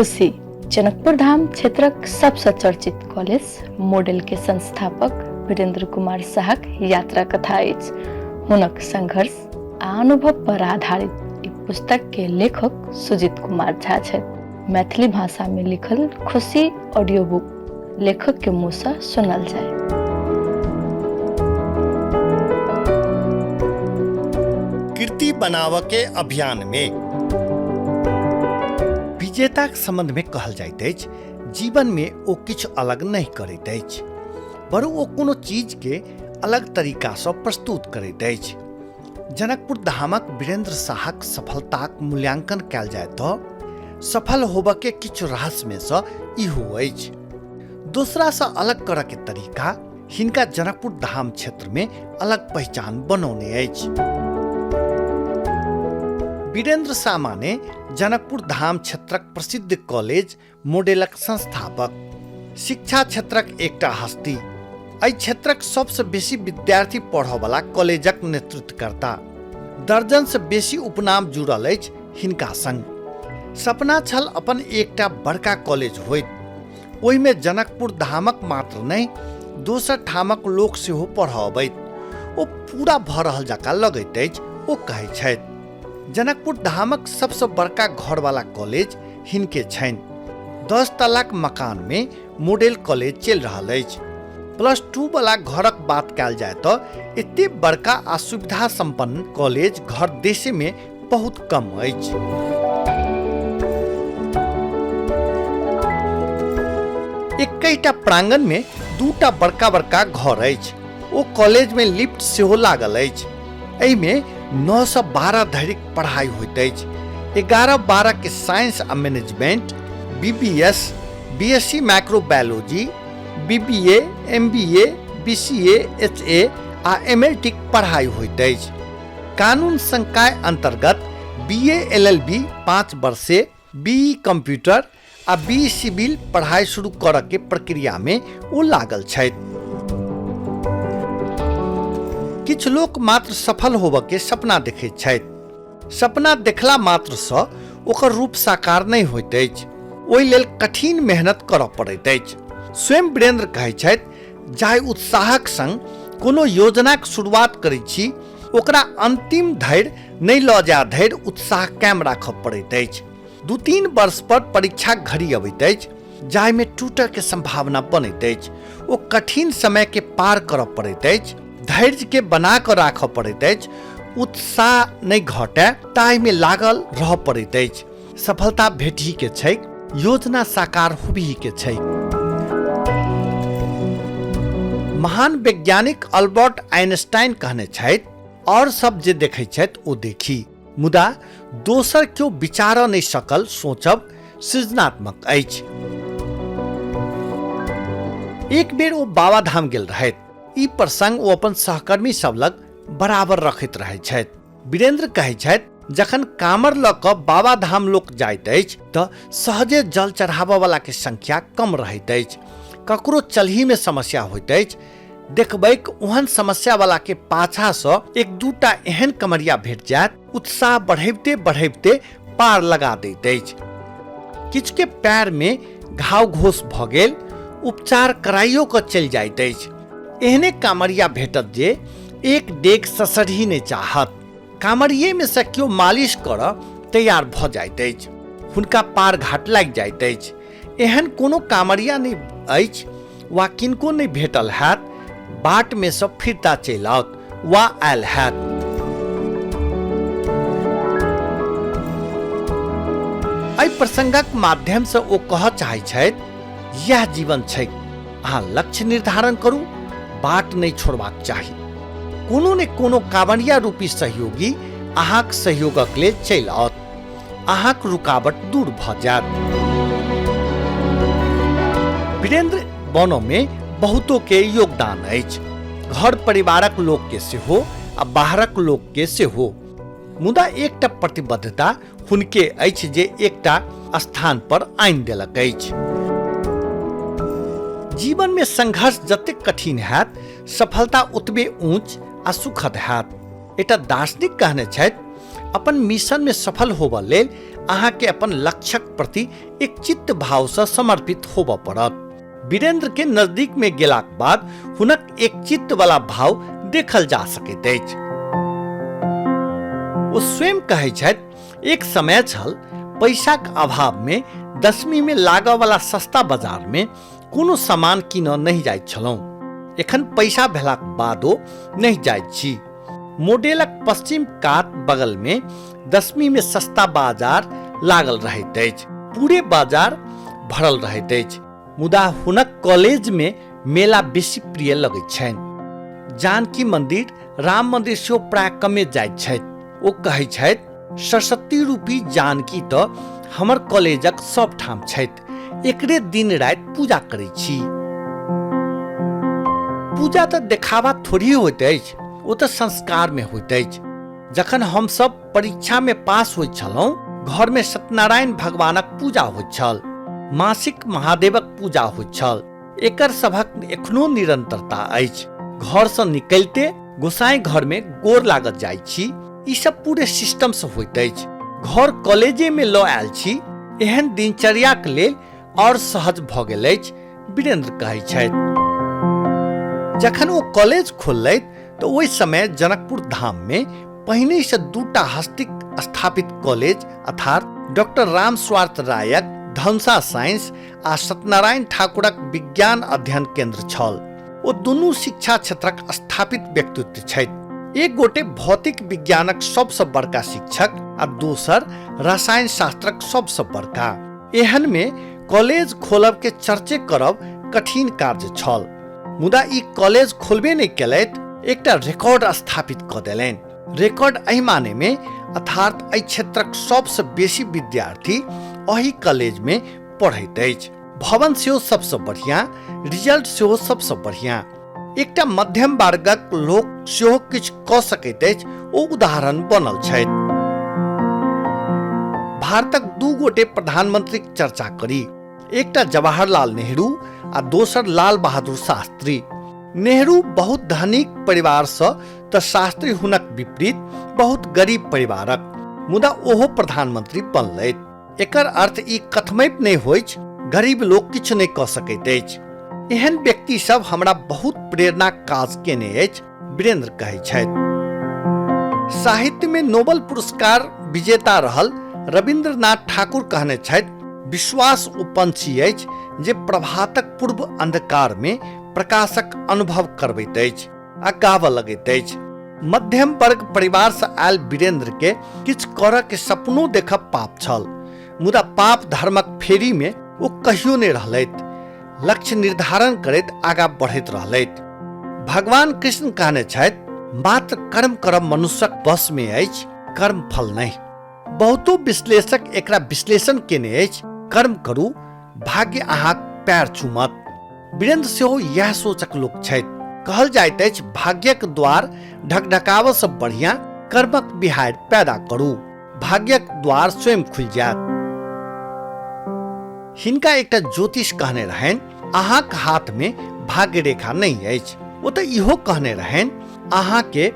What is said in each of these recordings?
खुशी जनकपुर धाम क्षेत्रक सबसँ चर्चित कॉलेज मॉडल के संस्थापक वीरेंद्र कुमार शाहक यात्रा कथा अछि। हुनक संघर्ष आ अनुभव पर आधारित ई पुस्तक के लेखक सुजीत कुमार झा छथि। मैथिली भाषा में लिखल खुशी ऑडियो बुक लेखक के मुँह सँ सुनल जाय। कीर्ति बनाव के अभियान में विजेताक संबंध में कहल जाइत अछि, जीवन में ओ किछु अलग नहि करैत अछि, बरु ओ कोनो चीज के अलग तरीका सँ प्रस्तुत करैत अछि। जनकपुर धामक वीरेंद्र शाहक सफलताक मूल्यांकन कयल जाय तऽ सफल होबऽ के किछु रहस्य में सँ इहो अछि। दोसरा सँ अलग करऽ के तरीका हिनका जनकपुर धाम क्षेत्र में अलग पहिचान बनौने अछि। वीरेंद्र शाह माने जनकपुर धाम क्षेत्रक प्रसिद्ध कॉलेज मॉडलक संस्थापक, शिक्षा क्षेत्रक एकटा हस्ती, एहि क्षेत्रक सबसँ बेसी विद्यार्थी पढ़ऽवला कॉलेजक नेतृत्वकर्ता, दर्जनसँ बेसी उपनाम जुड़ल अछि हिनका संग। सपना छल अपन एकटा बड़का कॉलेज होइत, ओहिमे जनकपुर धामक मात्र नहि दोसर ठामक लोक सेहो पढ़ऽ अबैत। ओ पूरा भऽ रहल जकाँ लगैत अछि, ओ कहै छथि। जनकपुर धामक सबसँ बड़का घरवाला कॉलेज हिनके छनि। 10 तल्लाक मकानमे मॉडल कॉलेज चलि रहल अछि। +2 वाला घरक बात कयल जाय तऽ एते बड़का आ सुविधा संपन्न कॉलेज घर देशेमे बहुत कम अछि। एकैटा प्रांगणमे दूटा बड़का बड़का घर अछि। ओ कॉलेजमे लिफ्ट सेहो लागल अछि। एहिमे 9 सँ 12 धरिक पढ़ाई होइत अछि। 11-12 के साइंस आ management, BBS, BSc microbiology, BBA, MBA, BCA, HA आ एमएलटी के पढ़ाई होइत अछि। कानून संकाय अंतर्गत बीए एलएलबी 5 वर्षे, बीई कंप्यूटर आ बी सिविल पढ़ाई शुरू करऽ के प्रक्रिया में ओ लागल छथि। किछु लोक मात्र सफल होबऽ के सपना देखैत छथि। सपना देखला मात्र सँ ओकर रूप साकार नहि होइत अछि, ओहि लेल कठिन मेहनत करऽ पड़ैत अछि। स्वयं वीरेंद्र कहैत छथि, जाहि उत्साहक संग कोनो योजनाक शुरुआत करैत छी ओकरा अंतिम धरि नहि लऽ जा धरि उत्साह कायम राखऽ पड़ैत अछि। 2-3 वर्ष पर परीक्षा घड़ी अबैत अछि जाहिमे टूटऽ के संभावना बनैत अछि। ओ कठिन समय के पार करऽ पड़ैत अछि, धैर्य के बना कऽ राखऽ पड़ैत अछि, उत्साह नहि घटय ताहिमे लागल रहऽ पड़ैत अछि। सफलता भेटही के छैक, योजना साकार होबही के छैक। महान वैज्ञानिक अल्बर्ट आइंस्टाइन कहने छथि, और सब जे देखै छथि ओ देखी, मुदा दोसर केओ विचारऽ नहि सकल सोचब सृजनात्मक अछि। एक बेर ओ बाबाधाम गेल रहथि। ई प्रसंग ओ अपन सहकर्मी सब लग बराबर रखैत रहैत छथि। वीरेंद्र कहै छथि, जखन कामर लऽ कऽ बाबाधाम लोक जाइत अछि तऽ सहजे जल चढ़ाबऽ वाला के संख्या कम रहैत अछि। ककरो चलही में समस्या होइत अछि, देखबैक ओहन समस्या वाला के पाछा सँ एक दूटा एहन कमरिया भेट जायत, उत्साह बढ़ैबते बढ़ैबते पार लगा दैत अछि। किछु के पैर में घाव घोस भऽ गेल, उपचार कराइयो कऽ चलि जाइत अछि। एहने कामरिया भेटत जे एक डेग ससरही नहि चाहत। कामरिये में सँ केओ मालिश करऽ तैयार भऽ जाइत अछि, हुनका पार घाट लागि जाइत अछि। एहन कोनो कामरिया नहि अछि वा किनको नहि भेटल हैत, बाट में सँ फिरता चलि आओत वा आयल हैत। एहि प्रसंगक माध्यम सँ ओ कहऽ चाहैत छथि, यैह जीवन छैक, अहाँ लक्ष्य निर्धारण करू, बाट नहि छोड़बाक चाही। कोनो ने कोनो कांवरिया रूपी सहयोगी अहाँक सहयोगक लेल चलि आओत, अहाँक रुकावट दूर भऽ जायत। वीरेंद्र बनऽ में बहुतो के योगदान अछि, घर परिवारक लोक के सेहो आ बाहरक लोक के सेहो। मुदा एकटा प्रतिबद्धता हुनके अछि जे एकटा स्थान पर आनि देलक अछि। जीवन में संघर्ष जतेक कठिन हैत, सफलता ओतबे ऊंच आ सुखद हैत। एकटा दार्शनिक कहने छथि, अपन मिशनमे सफल होबऽ लेल अहाँके अपन लक्ष्यक प्रति एकचित्त भावसँ समर्पित होबऽ पड़त। वीरेंद्र के नजदीक में गेलाक बाद हुनक एकचित्त वाला भाव देखल जा सकैत अछि। ओ स्वयं कहै छथि, एक समय छल पैसाक अभाव में दसवीं में लागऽ वाला सस्ता बाजार में कोनो सामान कीनऽ नहि जाइत छलहुँ। एखन पैसा भेलाक बादो नहि जाइत छी। मोडेलक पश्चिम कात बगल में दसवीं में सस्ता बाजार लागल रहैत अछि। पूरे बाजार भरल रहैत अछि। मुदा हुनक कॉलेज में मेला बेसी प्रिय लगैत छनि। जानकी मंदिर, राम मंदिर सेहो प्राय कमे जाइत छथि। ओ कहैत छथि, सरस्वती रूपी जानकी तऽ हमर कॉलेजक सब ठाम छथि, एकरे दिन राति पूजा करै छी। पूजा तऽ देखावा थोड़ी होइत अछि, ओ तऽ संस्कार में होइत अछि। जखन हम सब परीक्षा में पास होइत छलहुँ, घर में सत्यनारायण भगवानक पूजा होइत छल, मासिक महादेवक पूजा होइत छल। एकर सभक एखनो निरंतरता अछि। घर से निकलते गोसाई घर में गोर लागत जाइत छी। ई सब पूरे सिस्टम से होइत अछि। घर कॉलेजे में लऽ आयल छी। एहन दिनचर्याक लेल और सहज भऽ गेल अछि, वीरेंद्र कहै छथि। जखन ओ कॉलेज खोललथि तऽ ओहि समय जनकपुर धाम में पहिने से दूटा हस्तिक स्थापित कॉलेज अर्थात डॉक्टर राम स्वार्थ रायक धनसा साइंस आ सत्यनारायण ठाकुरक विज्ञान अध्ययन केंद्र छल। ओ दुनू शिक्षा क्षेत्रक स्थापित व्यक्तित्व छथि। एक गोटे भौतिक विज्ञानक सबसँ बड़का शिक्षक आ दोसर रसायन शास्त्रक सबसँ बड़का। एहन में कॉलेज खोलब के चर्चे करब कठिन कार्य छल। मुदा ई कॉलेज खोलबे नहि केलथि, एकटा रिकॉर्ड स्थापित कऽ देलनि। रिकॉर्ड एहि माने में अर्थात एहि क्षेत्रक सबसँ बेसी विद्यार्थी एहि कॉलेज में पढ़ैत अछि। भवन सेहो सबसँ बढ़िया, रिजल्ट सेहो सबसँ बढ़िया। एकटा मध्यम वर्गक लोक सेहो किछु कऽ सकैत अछि, ओ उदाहरण बनल छथि। भारतक दू गोटे प्रधानमंत्रीक चर्चा करी, एकटा जवाहरलाल नेहरू आ दोसर लाल बहादुर शास्त्री। नेहरू बहुत धनिक परिवारसँ तऽ शास्त्री हुनक विपरीत बहुत गरीब परिवारक, मुदा ओहो प्रधानमंत्री बनलथि। एकर अर्थ ई कथमपि नहि होइछ गरीब लोक किछु नहि कऽ सकैत अछि। एहन व्यक्ति सब हमरा बहुत प्रेरणाक काज केने अछि, वीरेंद्र कहै छथि। साहित्य में नोबेल पुरस्कार विजेता रहल रविन्द्रनाथ ठाकुर कहने छथि, विश्वास ओ पंछी अछि जे प्रभातक पूर्व अंधकार में प्रकाशक अनुभव करबैत अछि आ गाबऽ लगैत अछि। मध्यम वर्ग परिवार से आयल वीरेंद्र के किछु करऽ के सपनो देखब पाप छल, मुदा पाप धर्मक फेरी में ओ कहियो नहि रहलथि। लक्ष्य निर्धारण करैत आगा बढ़ैत रहलथि। भगवान कृष्ण कहने छथि, मात्र कर्म करब मनुष्यक वश में अछि, कर्म फल नहि। बहुतो विश्लेषक एकरा विश्लेषण केने अछि, कर्म करू, भाग्य अहाँक पैर चूमत। वीरेंद्र सेहो इएह सोचक लोक छथि। कहल जाइत अछि, भाग्यक द्वार ढकढकाबऽ सँ बढ़िया कर्मक बिहाड़ि पैदा करू, भाग्यक द्वार स्वयं खुलि जायत। हिनका एकटा ज्योतिष कहने रहनि, अहाँक हाथ में भाग्य रेखा नहि अछि। ओ तऽ इहो कहने रहनि, अहाँके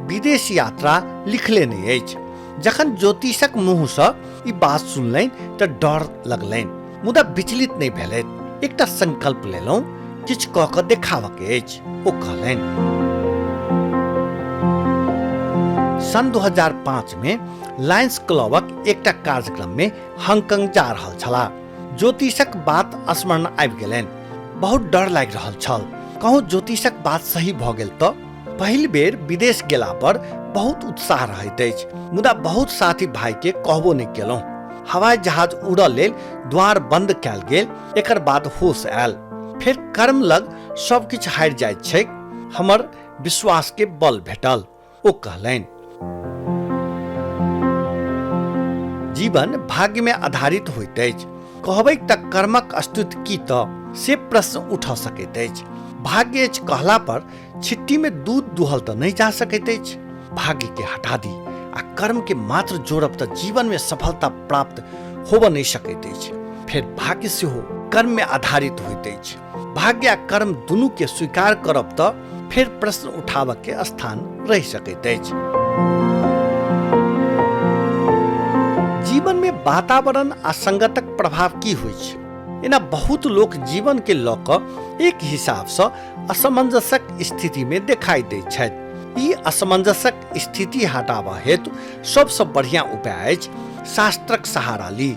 विदेश यात्रा लिखले नहि अछि। जखन ज्योतिषक मुँहसँ ई बात सुनलनि तऽ डर लगलनि, मुदा विचलित नहि भेलथि। एकटा संकल्प लेलहुँ, किछु कऽ कऽ देखाबऽके अछि, ओ कहलनि। सन् 2005 में लायंस क्लबक एकटा कार्यक्रम में हांगकांग जा रहल छलाह। ज्योतिषक बात स्मरण आबि गेलनि। बहुत डर लागि रहल छल, कहूँ ज्योतिषक बात सही भऽ गेल तऽ। पहिल बेर विदेश गेला पर बहुत उत्साह रहैत अछि, मुदा बहुत साथी भाई के कहबो नहि केलहुँ। हवाई जहाज उड़ऽ लेल द्वार बंद कयल गेल, एकर बाद होश आयल। फेर कर्म लग सब किछु हारि जाइत छैक, हमर विश्वास के बल भेटल, ओ कहलनि। जीवन भाग्य में आधारित होइत अछि। कहबै तऽ कर्मक अस्तित्व की तऽ से प्रश्न उठ सकैत अछि। भाग्य अछि कहला पर छिट्टी में दूध दुहल तऽ नहि जा सकैत अछि। भाग्य के हटा दी आ कर्म के मात्र जोड़ब तऽ जीवन में सफलता प्राप्त होबऽ नहि सकैत अछि। फेर भाग्य सेहो कर्म में आधारित होइत अछि। भाग्य आ कर्म दुनू के स्वीकार करब तऽ फेर प्रश्न उठाबऽ के स्थान रहि सकैत अछि। एहिमे वातावरण आ संगतक प्रभाव की होइ छै? एना बहुत लोक जीवनके लऽ कऽ एक हिसाबसँ असमंजसक स्थितिमे देखाइ दैत छथि। ई असमंजसक स्थिति हटाबऽ हेतु सबसँ बढ़िआँ उपाय अछि शास्त्रक सहारा ली।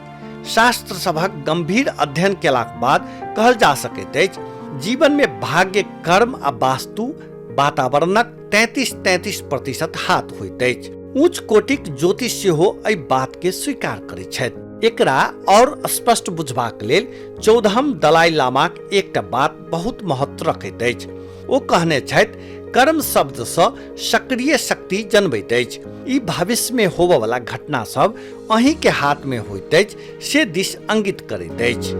शास्त्र सभक गंभीर अध्ययन केलाक बाद कहल जा सकैत अछि, जीवनमे भाग्य, कर्म आ वास्तु वातावरणक 33-33% हाथ होइत अछि। उच्च कोटिक ज्योतिष सेहो एहि बात के स्वीकार करैत छथि। एकरा और स्पष्ट बुझबाक लेल 14म दलाई लामाक एकटा बात बहुत महत्व रखैत अछि। ओ कहने छथि, कर्म शब्दसँ सक्रिय शक्ति जनबैत अछि। ई भविष्यमे होबयवला घटना सब अहीं के हाथ में होइत अछि से दिश अंगित करैत अछि।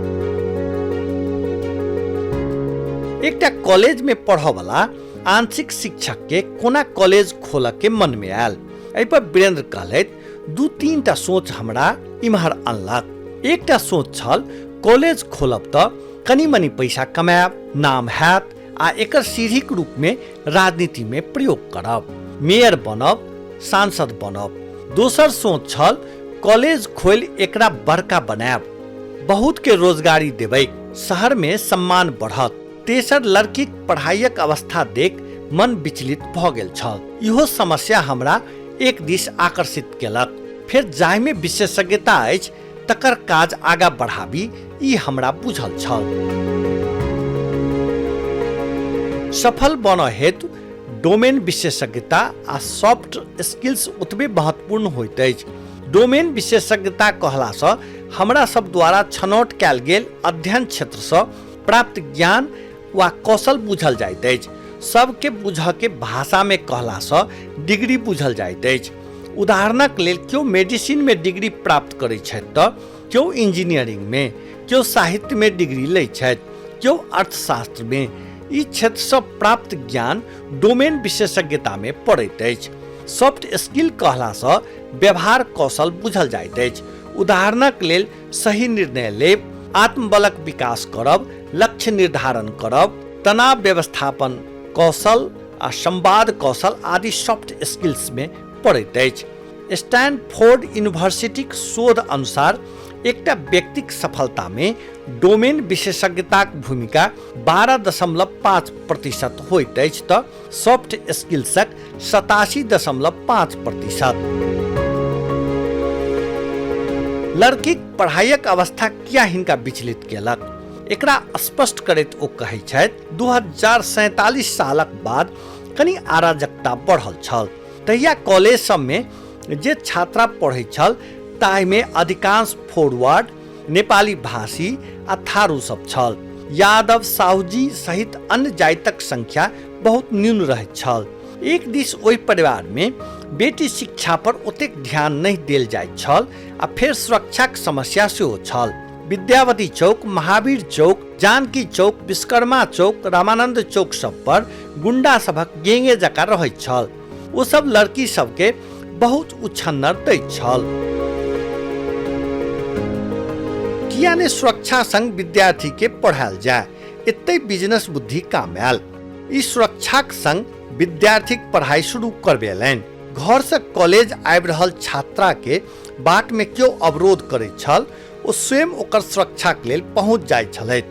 एकटा कॉलेज में पढ़ऽवला आंशिक शिक्षक के कोना कॉलेज खोलऽ के मन में आयल, एहि पर वीरेंद्र कहलथि, 2-3 टा सोच हमरा इम्हर अनलक। एकटा सोच छल कॉलेज खोलब तऽ कनी मनी पैसा कमायब, नाम हैत आ एकर सीढ़ीक रूप में राजनीति में प्रयोग करब, मेयर बनब, सांसद बनब। दोसर सोच छल कॉलेज खोलि एकरा बड़का बनायब, बहुत के रोजगारी देबै, शहर में सम्मान बढ़त। तेसर लड़कीक पढ़ाइक अवस्था देख मन विचलित भऽ गेल छल। इहो समस्या हमरा एक दिस आकर्षित केलक। फेर जाहिमे विशेषज्ञता अछि तकर काज आगाँ बढ़ाबी, ई हमरा बुझल छल। सफल बनऽ हेतु डोमेन विशेषज्ञता आ सॉफ्ट स्किल्स ओतबे महत्वपूर्ण होइत अछि। डोमेन विशेषज्ञता कहलासँ हमरा सब द्वारा छनौट कयल गेल अध्ययन क्षेत्रसँ प्राप्त ज्ञान वा कौशल बुझल जाइत अछि। सबके बुझऽके भाषामे कहलासँ डिग्री बुझल जाइत अछि। उदाहरणक लेल केओ मेडिसिनमे डिग्री प्राप्त करैत छथि तऽ केओ इंजीनियरिंगमे, केओ साहित्यमे डिग्री लैत छथि, केओ अर्थशास्त्रमे। ई क्षेत्रसँ प्राप्त ज्ञान डोमेन विशेषज्ञतामे पड़ैत अछि। सॉफ्ट स्किल कहलासँ व्यवहार कौशल बुझल जाइत अछि। उदाहरणक लेल सही निर्णय लेब, आत्मबलक विकास करब, लक्ष्य निर्धारण करब, तनाव व्यवस्थापन कौशल आ संवाद कौशल आदि सॉफ्ट स्किल्समे पड़ैत अछि। स्टैनफोर्ड यूनिवर्सिटीक शोध अनुसार एकटा व्यक्तिक सफलतामे डोमेन विशेषज्ञताक भूमिका 12.5% होइत अछि तऽ सॉफ्ट स्किल्सक 87.5%। लड़कीक पढ़ाइक अवस्था किया हिनका विचलित केलक, एकरा स्पष्ट करैत ओ कहैत छथि, 2047 सालक बाद कनि अराजकता बढ़ल छल। तहिया कॉलेज सबमे जे छात्रा पढ़ैत छल ताहिमे अधिकांश फॉरवर्ड, नेपाली भाषी आ थारू सब छल। यादव, साहुजी सहित अन्य जातिक संख्या बहुत न्यून रहैत छल। एक दिस ओहि परिवार में बेटी शिक्षा पर ओतेक ध्यान नहि देल जाइत छल आ फेर सुरक्षाक समस्या सेहो छल। विद्यावती चौक, महावीर चौक, जानकी चौक, विश्वकर्मा चौक, रामानंद चौक सब पर गुंडा सभक गेंगे जकाँ रहैत छल। ओ सब लड़की सबके बहुत उछन्नर दैत छल। किया ने सुरक्षा संग विद्यार्थी के पढ़ायल जाय, एतै बिजनेस बुद्धि काम आयल। ई सुरक्षाक संग विद्यार्थीक पढ़ाई शुरू करबेलनि। घर से कॉलेज आबि रहल छात्रा के बाट में केओ अवरोध करैत छल, ओ स्वयं ओकर सुरक्षाक लेल पहुँच जाइत छलथि।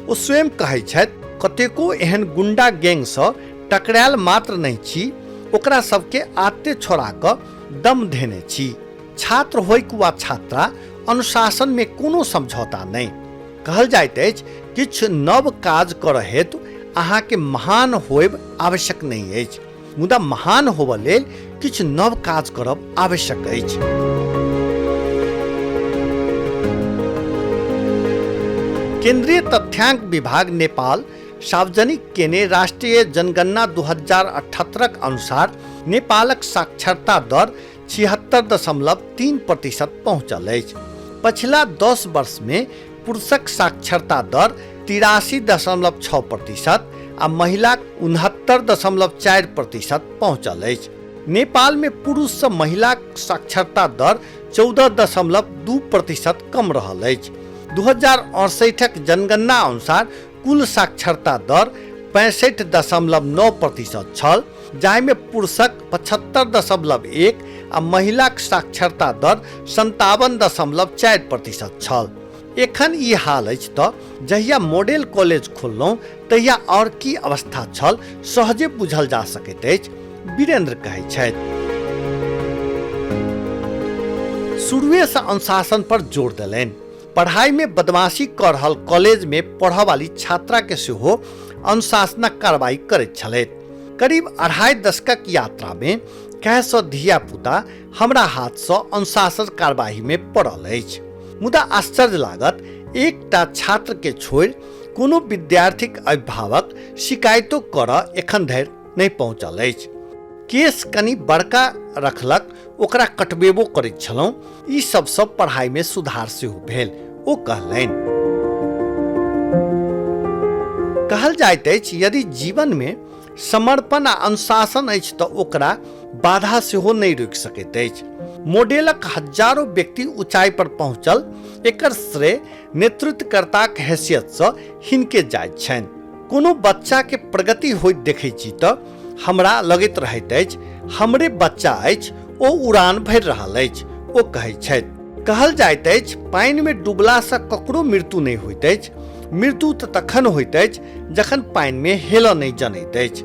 ओ स्वयं कहैत छथि, कतेको एहन गुंडा गैंग सँ टकरायल मात्र नहि छी, ओकरा सबके आते छोड़ा कऽ दम धेने छी। छात्र होइक वा छात्रा, अनुशासन में कोनो समझौता नहि। कहल जाइत अछि, किछु नव काज करऽ हेतु अहाँके महान होयब आवश्यक नहि अछि, मुदा महान होबऽ लेल किछु नव काज करब आवश्यक अछि। केंद्रीय तथ्यांक विभाग नेपाल सार्वजनिक केने राष्ट्रीय जनगणना 2078 अनुसार नेपालक साक्षरता दर 76.3% पहुँचल अछि। पछिला 10 वर्ष में पुरुषक साक्षरता दर 83.6% आ महिलाक 69.4% पहुँचल अछि। नेपाल में पुरुष सँ महिलाक साक्षरता दर 14.2% कम रहल अछि। 2068 जनगणना अनुसार कुल साक्षरता दर 65.9% छल, जाहिमे पुरुषक 75.1 आ आ महिलाक साक्षरता दर 57.4% छल। एखन ई हाल अछि तऽ जहिया मॉडल कॉलेज खोललहुँ तहिया आओर की अवस्था छल सहजे बुझल जा सकैत अछि, वीरेंद्र कहै छथि। शुरुएसँ अनुशासन पर जोर देलनि। पढ़ाई में बदमाशी कऽ रहल कॉलेज में पढ़ऽ वाली छात्रा के सेहो अनुशासनक कार्रवाई करैत छलथि। करीब 2.5 दशकक यात्रा में कए सौ धिया पुता हमरा हाथ सँ अनुशासन कार्यवाही में पड़ल अछि, मुदा आश्चर्य लागत एकटा छात्र के छोड़ि कोनो विद्यार्थीक अभिभावक शिकायतो करऽ एखन धरि नहि पहुँचल अछि। केस कनि बड़का रखलक ओकरा कटबेबो करैत छलहुँ। ई सबसँ पढ़ाई में सुधार सेहो भेल, ओ कहलनि। कहल जाइत अछि यदि जीवन में समर्पण आ अनुशासन अछि तऽ ओकरा बाधा सेहो नहि रोकि सकैत अछि। मॉडलक हजारों व्यक्ति ऊंचाई पर पहुंचल, एकर श्रेय नेतृत्वकर्ताक हैसियतसँ हिनके जाइत छनि। कोनो बच्चा के प्रगति होइत देखै छी तऽ हमरा लगैत रहैत अछि हमरे बच्चा अछि, ओ उड़ान भरि रहल अछि, ओ कहै छथि। कहल जाइत अछि पानिमे डूबलासँ ककरो मृत्यु नहि होइत अछि, मृत्यु तऽ तखन होइत अछि जखन पानिमे हेलऽ नहि जनैत अछि।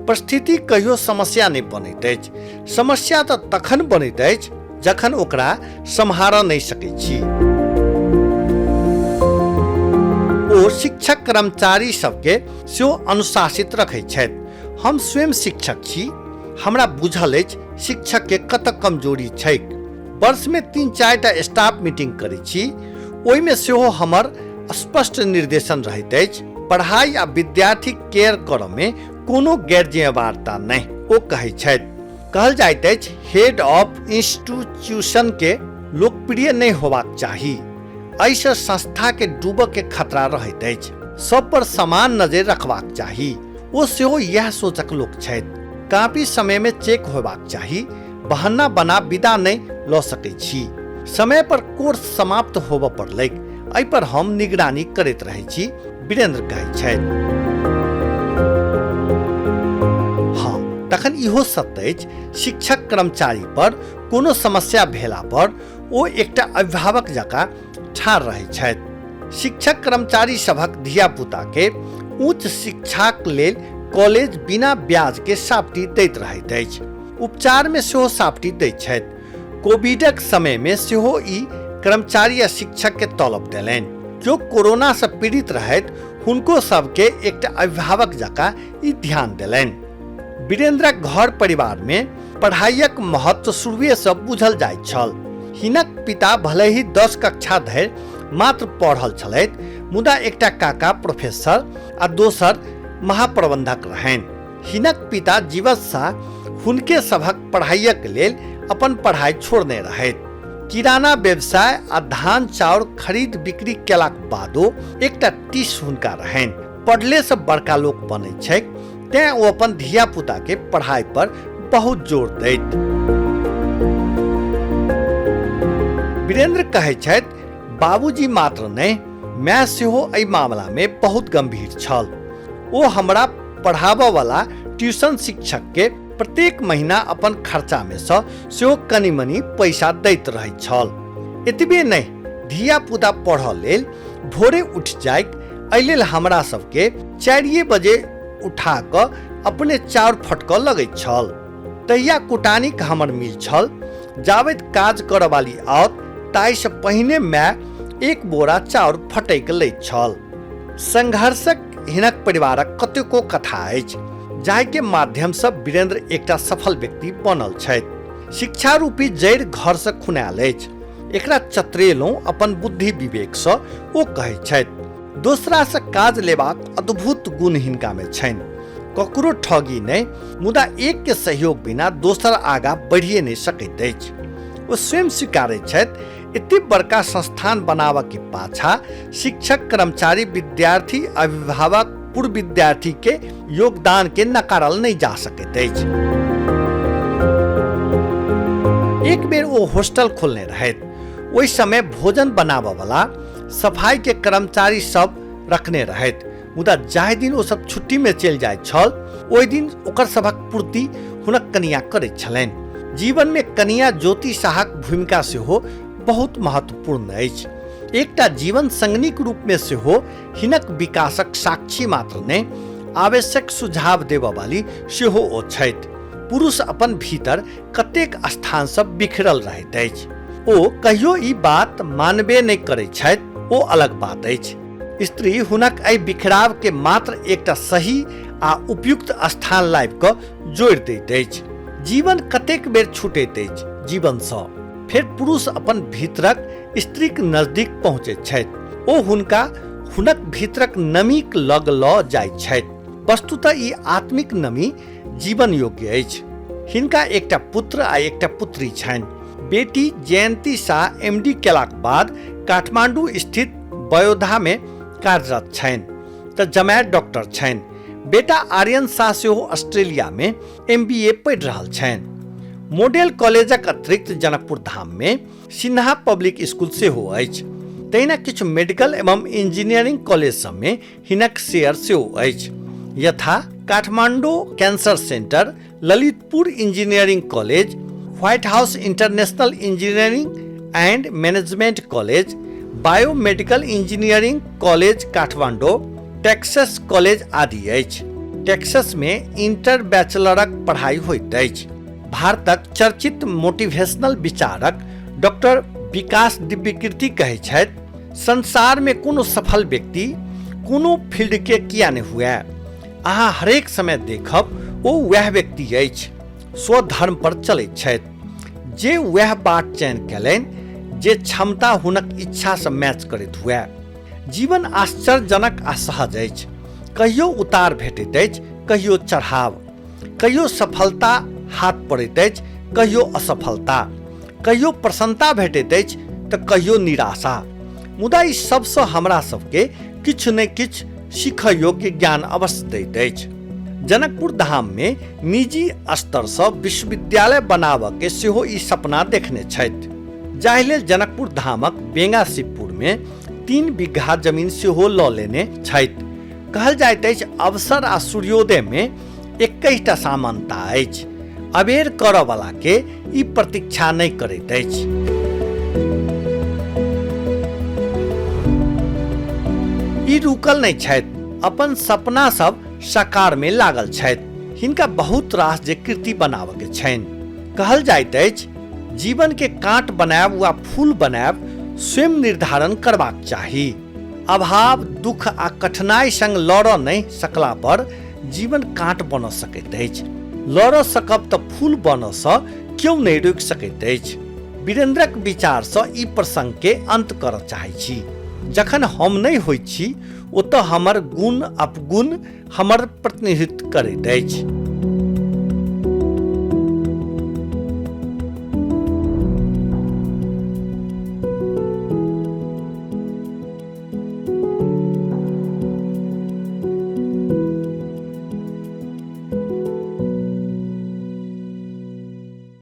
परिस्थिति कहियो समस्या नहि बनैत अछि, समस्या तऽ तखन बनैत अछि जखन ओकरा सम्हारऽ नहि सकैत छी। ओ शिक्षक कर्मचारी सबके सेहो अनुशासित रखैत छथि। हम स्वयं शिक्षक छी, हमरा बुझल अछि शिक्षक के कतऽ कमजोरी छैक। वर्षमे 3-4 टा स्टाफ मीटिंग करै छी, ओहिमे सेहो हमर स्पष्ट निर्देशन रहैत अछि, पढ़ाई आ विद्यार्थी केयर करऽ मे कोनो गैर जिम्मेवारता नहि, ओ कहै छथि। कहल जाइत अछि हेड ऑफ इंस्टीट्यूशन के लोकप्रिय नहि होबाक चाही, एहिसँ संस्था के डूबऽ के खतरा रहैत अछि। सब पर समान नजरि रखबाक चाही, ओ सेहो इएह सोचक लोक छथि। कापी समय में चेक होबाक चाही, बहाना बना विदा नहि लऽ सकै छी। समय पर कोर्स समाप्त होबऽ पड़लैक, एहि पर हम निगरानी करैत रहै छी, वीरेंद्र कहै छथि। हाँ, तखन इहो सत्य अछि शिक्षक कर्मचारी पर कोनो समस्या भेला पर ओ एकटा अभिभावक जकाँ ठाढ़ रहै छथि। शिक्षक कर्मचारी सभक धिया-पुता के उच्च शिक्षाक लेल कॉलेज बिना ब्याज के सापटी दैत रहैत अछि। उपचार में सेहो सापटी दैत छथि। कोविडक समय में सेहो ई कर्मचारी आ शिक्षक के तलब देलनि। जो कोरोना से पीड़ित रहैत हुनको सबके एकटा अभिभावक जकाँ ई ध्यान देलनि। वीरेंद्रक घर परिवार में पढ़ाइयक महत्व शुरुए से बुझल जाइत छल। हिनक पिता भले ही 10 कक्षा धरि मात्र पढ़ल छलथि, मुदा एकटा काका प्रोफेसर आ दोसर महाप्रबंधक रहनि। हिनक पिता जीवत शाह हुनके सभक पढ़ाइयक लेल अपन पढ़ाई छोड़ने रहथि। किराना व्यवसाय आ धान चाउर खरीद बिक्री केलाक बादो एकटा टीस हुनका रहनि। पढ़ले से बड़का लोक बनैत छैक, तें ओ अपन धिया पुता के पढ़ाई पर बहुत जोर दैत। वीरेंद्र कहै छथि, बाबूजी मात्र नहि, माय सेहो एहि मामला में बहुत गंभीर छल। ओ हमरा पढ़ाबऽ वाला ट्यूशन शिक्षक के प्रत्येक महीना अपन खर्चा में सँ सेहो कनि मनि पैसा दैत रहैत छल। एतबे नहि, धिया पुता पढ़ऽ लेल भोरे उठि जाइक, एहि लेल हमरा सबके 4 बजे उठा कऽ अपने चाउर फटकऽ लगैत छल। तहिया कुटानीक हमर मिल छल, जाबैत काज करऽ वाली आओत ताहिसँ पहिने माय 1 बोरा चाउर फटकि लैत छल। संघर्षक हिनक परिवारक कतेको कथा अछि, जाहिके माध्यमसँ वीरेंद्र एकटा सफल व्यक्ति बनल छथि। शिक्षा रूपी जड़ि घरसँ खुनायल अछि, एकरा चतरेलहुँ अपन बुद्धि विवेकसँ, ओ कहै छथि। दोसरासँ काज लेबाक अद्भुत गुण हिनकामे छनि। ककरो ठगी नहि, मुदा एक के सहयोग बिना दोसर आगाँ बढ़िए नहि सकैत अछि। ओ स्वयं स्वीकारैत छथि, एते बड़का संस्थान बनाबऽ के पाछा शिक्षक, कर्मचारी, विद्यार्थी, अभिभावक, पूर्व विद्यार्थी के योगदान के नकारल नहि जा सकैत अछि। एक बेर ओ हॉस्टल खोलने रहथि। ओहि समय भोजन बनाबऽ वाला सफाई के कर्मचारी सब रखने रहथि, मुदा जाहि दिन ओ सब छुट्टी में चलि जाइत छल ओहि दिन ओकर सभक पूर्ति हुनक कनिया करैत छलनि। जीवनमे कनिया ज्योति शाहक भूमिका सेहो बहुत महत्वपूर्ण अछि। एकटा जीवन संगनीक रूपमे सेहो हिनक विकासक साक्षी मात्र नहि, आवश्यक सुझाव देबऽ वाली सेहो ओ छथि। पुरुष अपन भीतर कतेक स्थानसँ बिखरल रहैत अछि, ओ कहियो ई बात मानबे नहि करैत छथि, ओ अलग बात अछि। स्त्री हुनक एहि बिखराव के मात्र एकटा सही आ उपयुक्त स्थान लाबि कऽ जोड़ि दैत अछि। जीवन कतेक बेर छूटैत अछि जीवनसँ, फेर पुरुष अपन भीतरक स्त्रीक नजदीक पहुँचैत छथि। ओ हुनका हुनक भीतरक नमीक लग लऽ जाइत छथि। वस्तुतः ई आत्मिक नमी जीवन योग्य अछि। हिनका एकटा पुत्र आ एकटा पुत्री छनि। बेटी जयंती शाह एम डी केलाक बाद काठमांडू स्थित बयोधामे कार्यरत छनि तऽ जमाय डॉक्टर छनि। बेटा आर्यन शाह सेहो ऑस्ट्रेलियामे एम बी ए पढ़ि रहल छनि। मॉडल कॉलेजक अतिरिक्त जनकपुर धाममे सिन्हा पब्लिक स्कूल सेहो अछि। तहिना किछु मेडिकल एवं इंजीनियरिंग कॉलेज सबमे हिनक शेयर सेहो अछि, यथा Kathmandu cancer centre, Lalitpur engineering college, White House international engineering and management college, biomedical engineering college Kathmandu, Texas college आदि अछि। टेक्सासमे इंटर बैचलरक पढ़ाई होइत अछि। भारतक चर्चित मोटिवेशनल विचारक डॉक्टर विकास दिव्यकीर्ति कहै छथि, संसारमे कोनो सफल व्यक्ति कोनो फील्डके किया नहि हुए, अहाँ हरेक समय देखब ओ वएह व्यक्ति अछि, स्वधर्म पर चलैत छथि, जे वएह बाट चयन कयलनि जे क्षमता हुनक इच्छासँ मैच करैत हुए। जीवन आश्चर्यजनक आ सहज अछि। कहियो उतार भेटैत अछि, कहियो चढ़ाव, कहियो सफलता हाथ पड़ैत अछि, कहियो असफलता, कहियो प्रसन्नता भेटैत अछि तऽ कहियो निराशा। मुदा ई सबसँ हमरा सबके किछु ने किछु सीखऽ योग्य ज्ञान अवश्य दैत अछि। जनकपुर धाममे निजी स्तरसँ विश्वविद्यालय बनाबऽके सेहो ई सपना देखने छथि, जाहि लेल जनकपुर धामक बेंगा शिवपुरमे 3 बीघा जमीन सेहो लऽ लेने छथि। कहल जाइत अछि अवसर आ सूर्योदयमे 21टा समानता अछि। अबेर करऽवला के ई प्रतीक्षा नहि करैत अछि। ई रुकल नहि छथि, अपन सपना सब साकार में लागल छथि। हिनका बहुत रास जे कृति बनाबऽ के छनि। कहल जाइत अछि जीवन के कांट बनायब वा फूल बनायब स्वयं निर्धारण करबाक चाही। अभाव, दुख आ कठिनाई संग लड़ऽ नहि सकला पर जीवन कांट बनऽ सकैत अछि। लड़ऽ सकब तऽ फूल बनऽ सँ क्यो नहि रोकि सकैत अछि। वीरेंद्रक विचार सँ ई प्रसंग के अंत करऽ चाहै छी। जखन हम नहि होइत छी ओतऽ हमर गुण अपगुण हमर प्रतिनिधित्व करैत अछि।